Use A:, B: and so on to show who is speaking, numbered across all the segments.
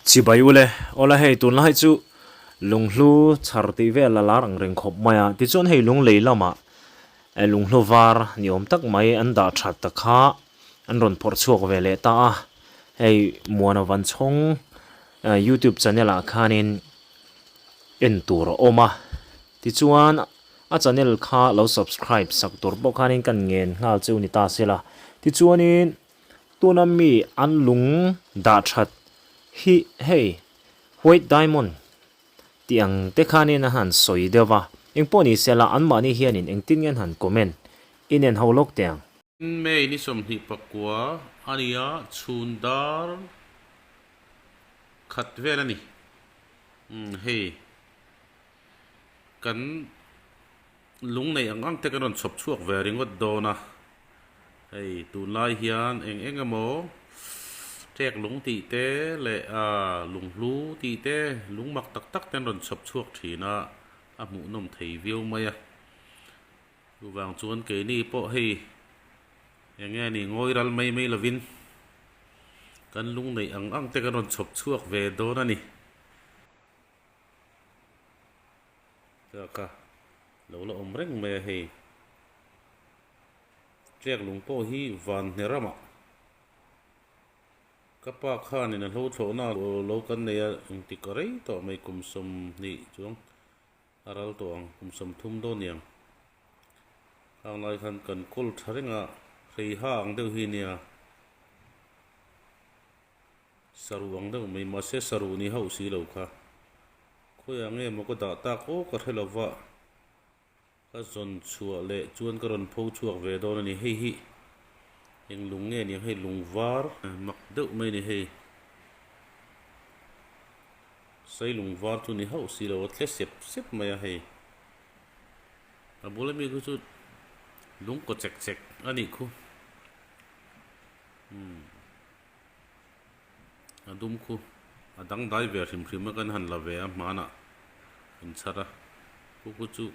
A: Chibai ule, awla hei tunlai chu lunghlu chhar tih vel a lar ang reng khawp mai a, tichuan hei lung lei lamah lunghlu var ni awm tak mai an dah that ta kha an rawn phawrh chhuak ve leh ta a, hei Muana Vanchhawng youtube channel ah khanin en tur a awm a, tichuan a channel kha lo subscribe sak tur pawh khanin kan ngen nghal cheu ni ta sela, tichuanin. Tuna mi an lung dah that hi hei white diamond tih ang te khanin a han sawi deuh va, engpawh ni sela anmahni hianin engtin nge an han comment inen ho lawk teh ang.
B: May ni 29 a nia chhun dar khat vel a ni. Umm hei kan Lung nei ang ang te kan rawn chhawp chhuak ve ringawt dawn a, hei tunlai hian eng eng emaw ṭek lung tih te leh ah lunghlu tih te lung mak tak tak te an rawn chhawp chhuak thin a, a hmuhnawm thei viau mai a. Chuvang chuan keini pawh hei eng nge ni ngawi ral mai mai lovin kan lung neih ang ang te kan rawn chhawp chhuak ve dawn a ni. Ka kha lo la awm reng mai a hei. Tlek lung pawh hi van hne ramah ka pa khanin a hlo thlawhna lo kan nei a engtik a rei tawh mai kum 20 chuang a ral tawh ang kum 30 dawn niang. Khang lai khan kan kawl tha reng a hrei ha ang deuh hi nia. Saruh ang deuh mai mahse saruh ni hauh si lo kha. Khawiah nge maw ka dah tak aw ka hre lo va, ka zawn chhuah leh chuan ka rawn pho chhuak ve dawn a ni. Hei hi eng lung nge niang hei lung var mak deuh mai a ni hei. Sai lung var chu ni hauh si lo a tle sep sep mai a hei. A bula mi khu chu lung kaw chek chek a nih khu. Umm. A dum khu a dangdai ve hrim hrim a kan han la ve a hmanah in chhar a khu khu chu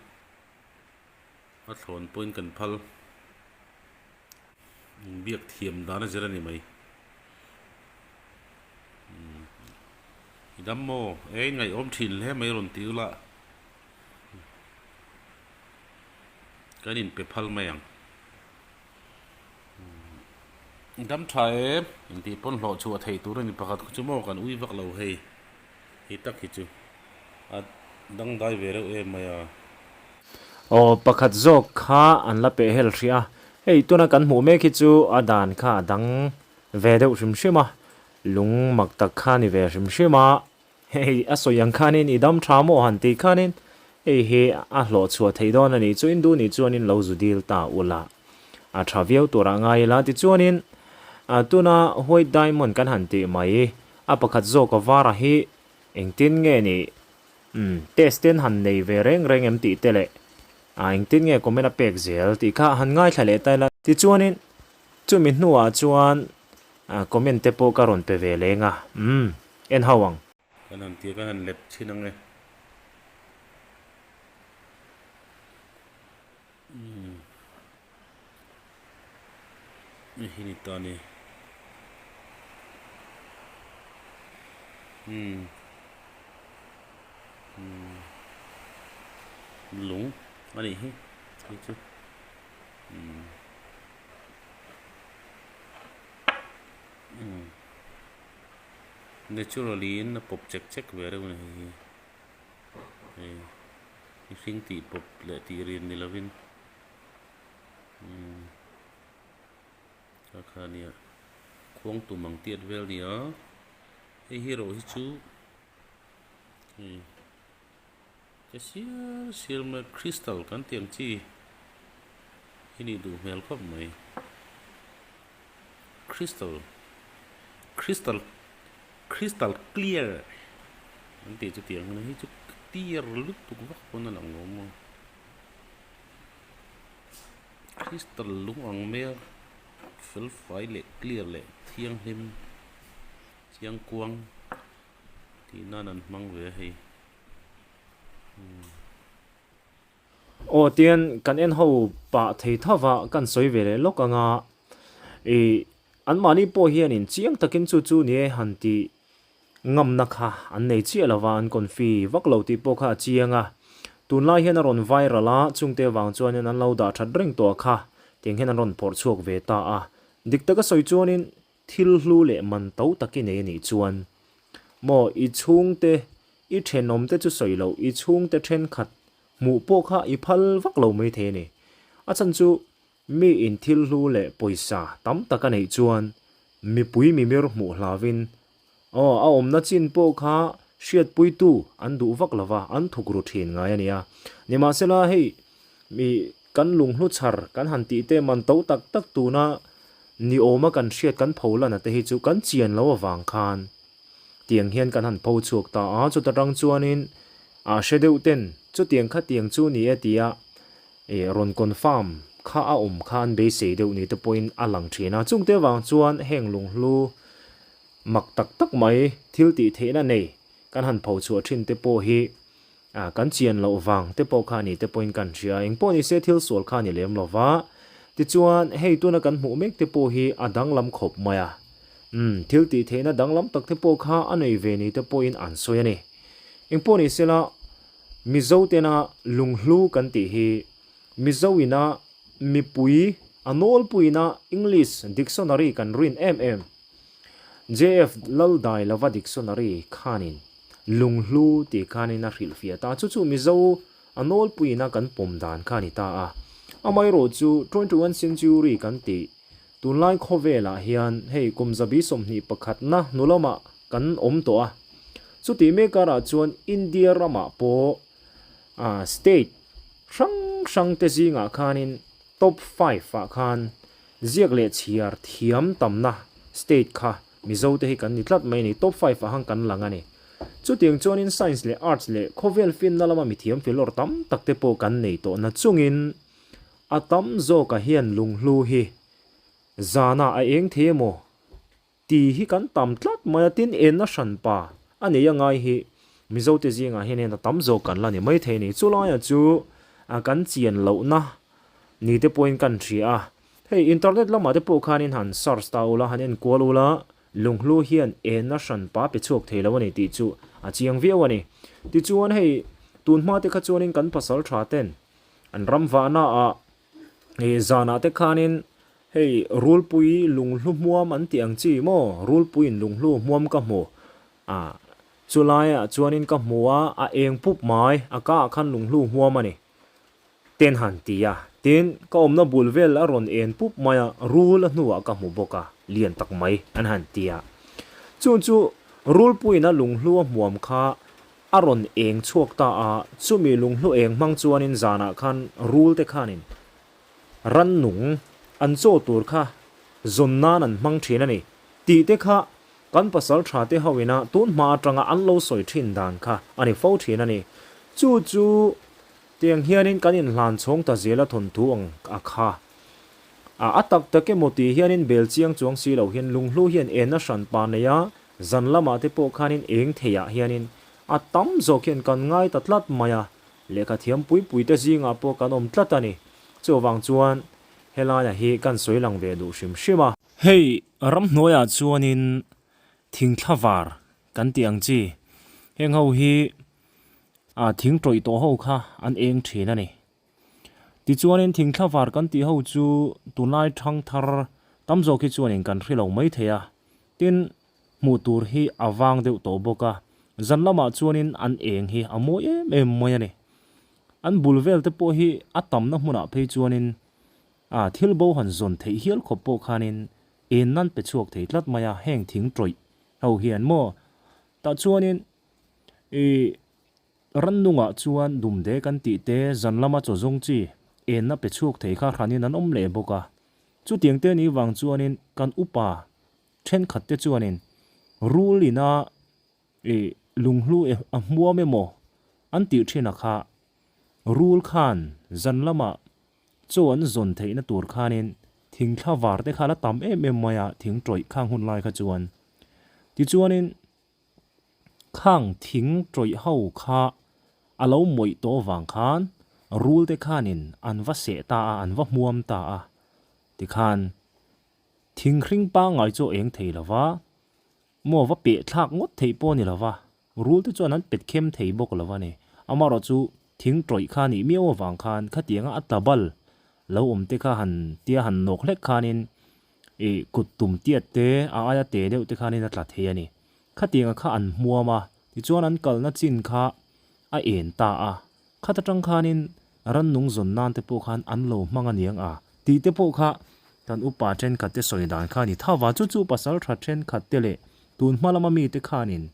B: a thlawn pawhin kan phal biak thiam dan a zir a ni mai umm i dam maw e i ngaihawm thin hle mai rawn ti ula kan inpe phal mai ang. Dam tha e, intih pawn hlawh chhuah theih tur a ni pakhat khu chu maw kan ui vak lo hei, hei tak hi chu a dangdai ve reuh em mai a.
A: Aw pakhat zawk kha an la peh hel hrih a, hei tuna kan hmuh mek hi chu a dan kha a dang ve deuh hrim hrim a, lung mak tak kha a ni ve hrim hrim a, Hei a sawi ang khanin i dam tha maw han tih khanin hei hi a hlawh chhuah theih dawn a nih chu in duh nih chuanin lo zu dil ta ula a tha viau turah ngai ila tichuanin tuna white diamond kan han tih mai a pakhat zawk a vara hi engtin nge ni umm test ten han nei ve reng reng em tih te leh engtin nge comment a pek zel tih kha han ngaithla leh ta ila tichuanin chumi hnuah chuan comment te pawh ka rawn pe ve leng a umm. En ho ang.
B: Kan han tia kan han lep chhin ang e. Umm. Hei hi ni ta ni. Umm. Umm. Lung a nih hi. Hei chu. Umm. Umm. Naturally in a pawp chek chek ve reuh a ni hei hi hei mihring tih pawp leh tih rin ni lovin umm kha kha nia khuang tum ang tiat vel nia hei hi erawh hi chu hei che sial sial mai crystal kan tih ang chi hi nih duh hmel khawp mai. Crystal crystal crystal clear an tih chu tiang hian hei chu clear lutuk vak pawn a lang lo maw crystal lung ang mai a fel fai leh clear leh thianghlim chiang kuang tih nan an hmang ve a hei umm.
A: Aw tian kan en ho pah thei tho va kan sawi ve leh lawk ang a, ih anmahni pawh hianin chiang takin chu chu ni e han tih Ngamna kha an nei chiah lo va, an confi vak lo tih pawh kha a chiang a. Tunlai hian a rawn viral a, chungte avang chuanin an lo dah that reng tawh a kha, tiang hian an rawn phawrh chhuak ve ta a. Dik taka sawi chuanin thil hlu leh man to tak i nei a nih chuan maw i chhungte, i thenawmte chu sawi loh, i chhungte thenkhat hmuh pawh kha i phal vak lo maithei a ni. A chhan chu Mi in thil hlu leh pawisa tam tak a neih chuan mipui mimir hmuh hlauvin aw a awmna chin pawh kha hriatpuitu an duh vak lova an thuk ru thin ngai a nia. Nimahsela hei mi kan lunghlu chhar kan han tih te man to tak tak tuna ni awma kan hriat kan pho lana te hi chu kan chian lo avang khan tiang hian kan han pho chhuak ta a, chuta tang chuanin a hre deuh ten chutiang kha tiang chu ni e tia Ih rawn confirm kha a awm kha an beisei deuh ni te pawhin a lang thin a, chungte avang chuan heng lunghlu mak tak tak mai thil tih theihna nei kan han pho chhuah thin te pawh hi kan chian loh vang te pawh kha ni te pawhin kan hria a, engpawh ni se thil sual kha a ni lem lo va, tichuan hei tuna kan hmuh mek te pawh hi a danglam khawp mai a, umm thil tih theihna danglam tak te pawh kha a nei ve ni te pawhin an sawi a ni, engpawh ni sela. Mizo tena lunghlu kan tih hi Mizo ina mipui a nawlpuina English dictionary kan rin em em. JF Laldailova dictionary khanin lunghlu tih khanin a hrilhfiah ta. Chu chu Mizo a nawlpuina kan pawm dan kha a ni ta a. Amaherawh chu 21 century kan tih tunlai khawvelah hian hei kum zabi 21 na hnu lamah kan awm tawh a. Chutih mek karah chuan India ramah pawh state hrang hrang te zingah khanin top five ah khan ziak leh chhiar thiam tamna state kha Mizo te hi kan ni tlat mai a ni, top five ah khan kan lang a ni. Chutiang chuanin science leh arts leh khawvel finna lama mithiam filawr tam tak te pawh kan nei tawh na chungin a tam zawkah hian lunghlu hi zanah a eng thei emaw Ti hi kan tam tlat mai a, tin enna hranpa a nei a ngai hi Mizote zingah hian hian a tam zawk kan la ni mai thei a ni. Chulaia chu kan chian lohna ni te pawhin kan hria a, hei internet lamah te pawh khanin han search ta ula, han enkual ula, lunghlu hian enna hranpa pe chhuak thei lo a ni tih chu a chiang viau a ni. Tichuan hei tunhma te kha chuanin kan pasal tha ten an ram vahnaah Ih zanah te khanin hei rulpui lunghlu hmuam an tih ang chi maw rulpuiin lunghlu hmuam ka hmu ah chulaiah chuanin ka hmu a a eng pup mai a ka ah khan lunghlu hmuam a ni ten han ti a tin ka awmna bul vel a rawn en pup mai a rul a hnuah ka hmu bawk a lian tak mai an han ti a chu chu rulpuiin a lunghlu a hmuam kha A rawn eng chhuak ta a, chumi lunghlu eng hmang chuanin zanah khan rul te khanin rannung an chaw tur kha zawn nan an hmang thin a ni tih te kha kan pasal tha te ho ina tun hma atanga an lo sawi thin dan kha a ni fo thin a ni. Chu chu tiang hianin kan inhlan chhawng ta zel a thawnthu ang a kha a, a tak tak emaw tih hianin bel chiang chuang si lo hian lunghlu hian enna hranpa nei a, Zan lamah te pawh khanin eng theiah hianin a tam zawk hian kan ngai ta tlat mai a, lehkha thiam pui pui te zingah pawh kan awm tlat a ni. Chuvang chuan helaiah hi kan sawi lang ve duh hrim hrim a. Hei ramhnuaiah chuanin thingthla var kan tih ang chi, heng ho hi thing tawih tawh ho kha an eng thin a ni. Tichuanin thingthla var kan tih ho chu tunlai thangthar tam zawk hi chuanin kan hre lo mai thei a, tin hmuh tur hi a vang deuh tawh bawk a, zan lamah chuanin an eng hi a mawi em em mai a ni. An bul vel te pawh hi a tamna hmunah phei chuanin a thil bo han zawn theih hial khawp pawh khanin en nan pe chhuak thei tlat mai a, heng thing tawih ho hian maw tah chuanin ih Rannungah chuan dumde kan tih te, zan lama chaw zawng chi, enna pe chhuak thei kha hranin an awm leh bawk a. Chutiang te ni vang chuanin kan upa thenkhat te chuanin rul ina ih lunghlu a hmuam emaw an tih thin a kha rul khan zan lama chaw an zawn theihna tur khanin thing thla var te kha la tam em em mai a, thing tawih khang hun lai kha chuan. Tichuanin Khang thing tawih ho kha a lo mawih tawh vang khan rul te khanin an va seh ta a, an va hmuam ta a. Tikhan thing hring pangngai chu a eng thei lo va, Maw va peh thlak ngawt theih pawh a ni lo va, rul te chuan an pet khem thei bawk lo a ni. Amaherawh chu thing tawih kha nih miau avang khan khatianga a tla bal lo awm te kha han tia han nawk hlek khanin ih kut tum tiat te a aia te deuh te khanin a tla thei a ni. Khatianga kha an hmuam a, tichuan an kalna chin kha a en ta a, khat atang khanin rannung zawn nan te pawh khan an lo hmang a niang a tih te pawh kha kan upa thenkhat te sawi dan kha a ni tho va, chu chu pasal tha thenkhat te leh tun hma lama mite khanin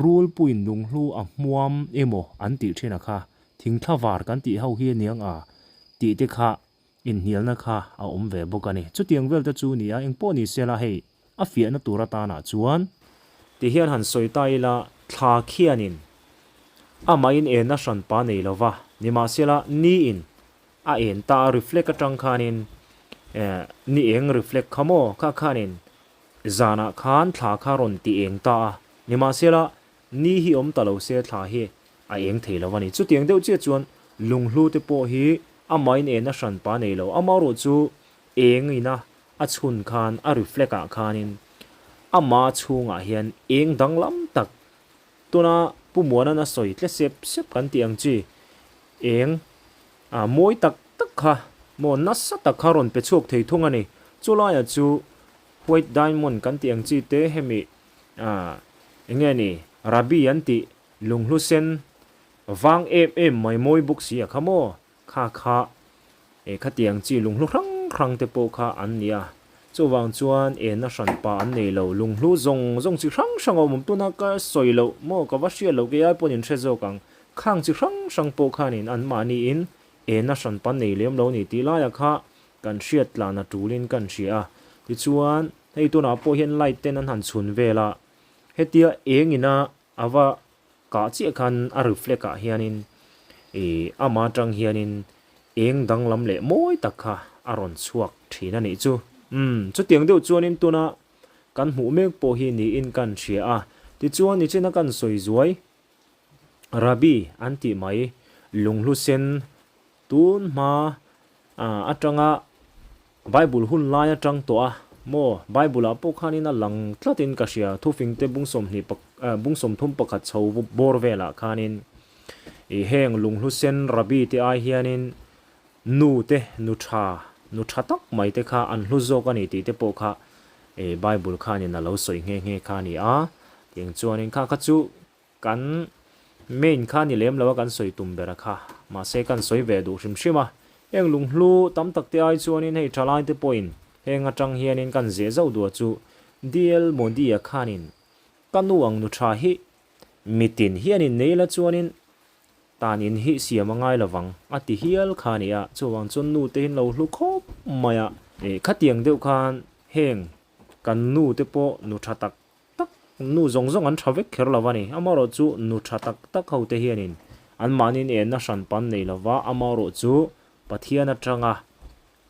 A: rul puin lunghlu a hmuam emaw an tih thin a kha, thingthla var kan tih ho hi a niang a tih te kha inhnialna kha a awm ve bawk a ni. Chutiang vel te chu ni a, engpawh ni sela hei a fiahna tur atanah chuan. Ti hian han sawi ta ila, thla khianin amahin enna hranpa nei lo va, nimahsela niin a en ta a reflect atang khanin eh ni eng reflect kha maw kha khanin zanah khan thla kha rawn ti eng ta a, nimahsela Ni hi awm ta lo se thla hi a eng thei lo a ni. Chutiang deuh chiah chuan lunghlu te pawh hi amahin en a hranpa nei lo. Amaherawh chu eng ina a chhun khan a reflect ah khanin ama chhungah hian eng danglam tak tuna Pu Muana'n a sawi tle sep sep kan tih ang chi eng a mawi tak tak kha maw nasa tak kha rawn pe chhuak thei thung a ni. Chulaiah chu white diamond kan tih ang chi te hemi Ah, enge ni, Rabbi an tih lunghlu sen vang em em mai mawi bawk si a kha maw? Kha kha, eh khatiang chi lunghlu hrang hrang te pawh kha an ni a. Chuvang chuan enna hran pa an nei lo, lunghlu zawng zawng chi hrang hrang a awm awm tuna ka sawi loh maw, ka va hriat loh kei ai pawn in hre zawk ang. Khang chi hrang hrang pawh khanin anmahniin enna hran pa nei lem lo ni tih laiah kha kan hriat tlan a tulin kan hria a. Tichuan. Hei tunah pawh hian light ten an han chhun vel a, hetia eng ina a va kah chiah khan a reflect ah hianin ih ama atang hianin eng danglam leh mawi tak kha a rawn chhuak thin a nih chu. Umm chutiang deuh chuanin tuna kan hmuh mek pawh hi niin kan hria a, tichuan nichina kan sawi zuai Rabbi an tih mai lunghlu sen Tun hma atanga Bible hun lai atang tawh a maw? Bible ah pawh khanin a lang tlatin ka hria, thufingte bung sawmhnih bung sawmthum pakhat chho bawr velah khanin ih heng lunghlu sen rabbi te ai hianin nu te nu tha nu tha tak mai te kha an hlu zawk a ni tih te pawh kha ih Bible khanin a lo sawi nghe nghe kha a ni a, tiang chuanin kha kha chu Kan main kha ni lem lo a kan sawi tum ber a kha. Mahse kan sawi ve duh hrim hrim a. Heng lunghlu tam tak te ai chuanin hei thalai te pawhin heng atang hianin kan zeh zauh duh a chu DL Modi-a khanin ka nu ang nu tha hi mitin hianin nei la chuanin tan in hi siam a ngai lovang a ti hial kha a ni a. Chuvang chuan nu te hi an lo hlu khawp mai a. Khatiang deuh khan heng kan nu te pawh nu tha tak tak nu zawng zawng an tha vek kher lo a ni. Amaherawh chu nu tha tak tak ho te hianin anmahniin enna hran pan nei lo va, amaherawh chu Pathian atanga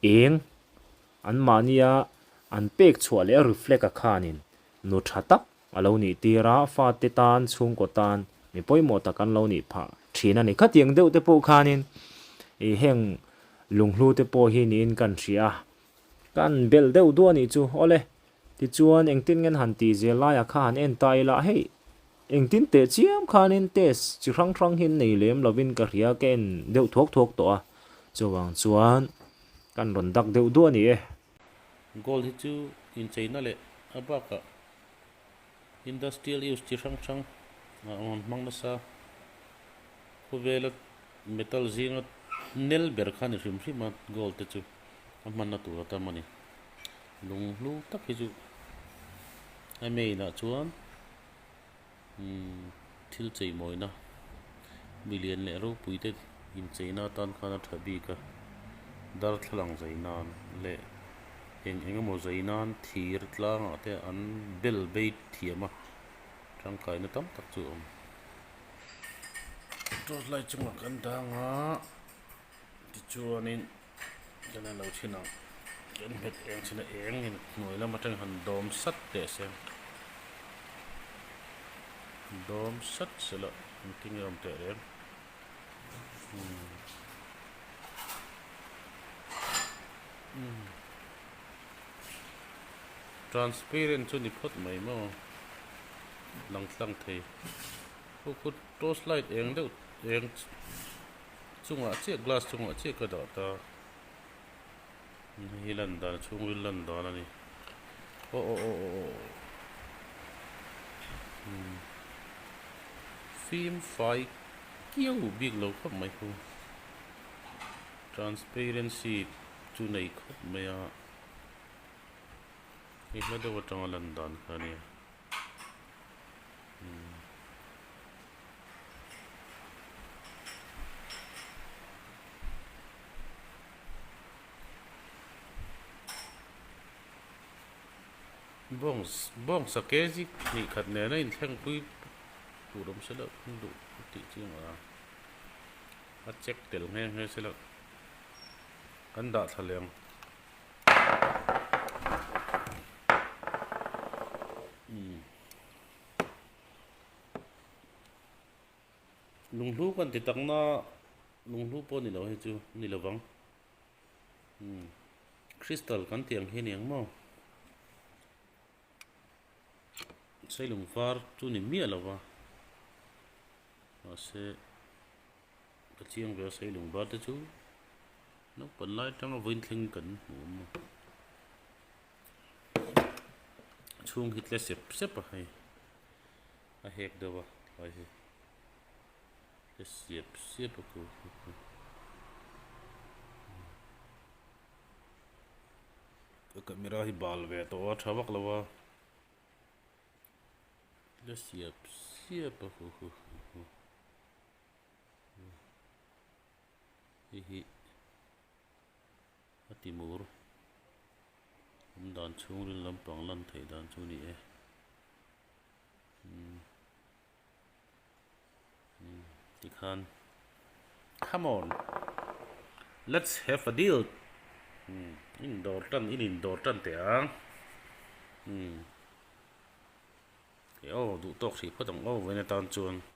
A: eng anmahnia an pek chhuah leh a reflect a khanin nu tha tak a lo nih tir a, fate tan, chhungkaw tan mi pawimawh tak an lo nih phah thin a ni. Khatiang deuh te pawh khanin ih heng lunghlu te pawh hi niin kan hria a, kan belh deuh duah a nih chu. Awle, Tichuan, engtin ngen han tih zel laiah kha han en ta ila, hei, engtin teh chiam khanin test chi hrang hrang hi an nei lem lovin ka hria, ka en deuh thuak thuak tawh a, chuvang chuan kan rawn dak deuh duah a ni e.
B: Gold hi chu incheina leh a bakah industrial use chi hrang hrang ah an hmang nasa. Khawvela metal zinga nel ber kha a ni hrim hrim a, gold te chu a hmanna tur a tam a ni. Lunghlu tak hi chu a main ah chuan umm thil chei mawina milian leh ropui te incheina atan khan a tha bik a darthlalang zai nan leh eng eng emaw zai nan thir tlangah te an bel bei thiam a tangkaina tam tak chu a awm. Torchlight chungah kan dang a tichuanin. Kan en lo thin ang kan nghet eng chin a eng in hnuai lam atang han dawm sat teh se dawm sat sela engtin nge awm teh reng umm umm. Transparent chu ni phawt mai maw lang tlang thei khu khu torch light eng deuh eng chungah chiah glass chungah chiah ka dah ta hei hi lan dan chhungril lan dan a ni aw aw aw aw aw umm fim fai kiau bik lo khawp mai khu transparency chu nei khawp mai a. Hei hla deuh atanga lan dan kha a nia umm bawng bawng sake zik hnih khat nena inthleng pui tur awm se loh an duh tih chu a a check tel nghe nghe se loh kan dah thla leh ang. Lunghlu kan ti tak na lunghlu pawh ni lo hei chu ni lo vang crystal kan tih ang hi a ni ang maw sailung var chu ni miah lo va mahse. Ka chiang ve a sailung bar te chu naupang lai atanga vawiin thleng kan hmu awm a a chhung hi tle sep sep a hei a hek deuh a tlai hi tle siap siap a ku ka camera hi bal ve tawh a tha vak lo a tle siap siap a ku. Hei hi a ti mur awm dan chhungril lampang lan theih dan chu a ni e umm umm tikhan come on let's have a deal umm in dawr tan in in dawr tan teh ang umm aw duh tawk hrih phawt ang aw vawiin atan chuan.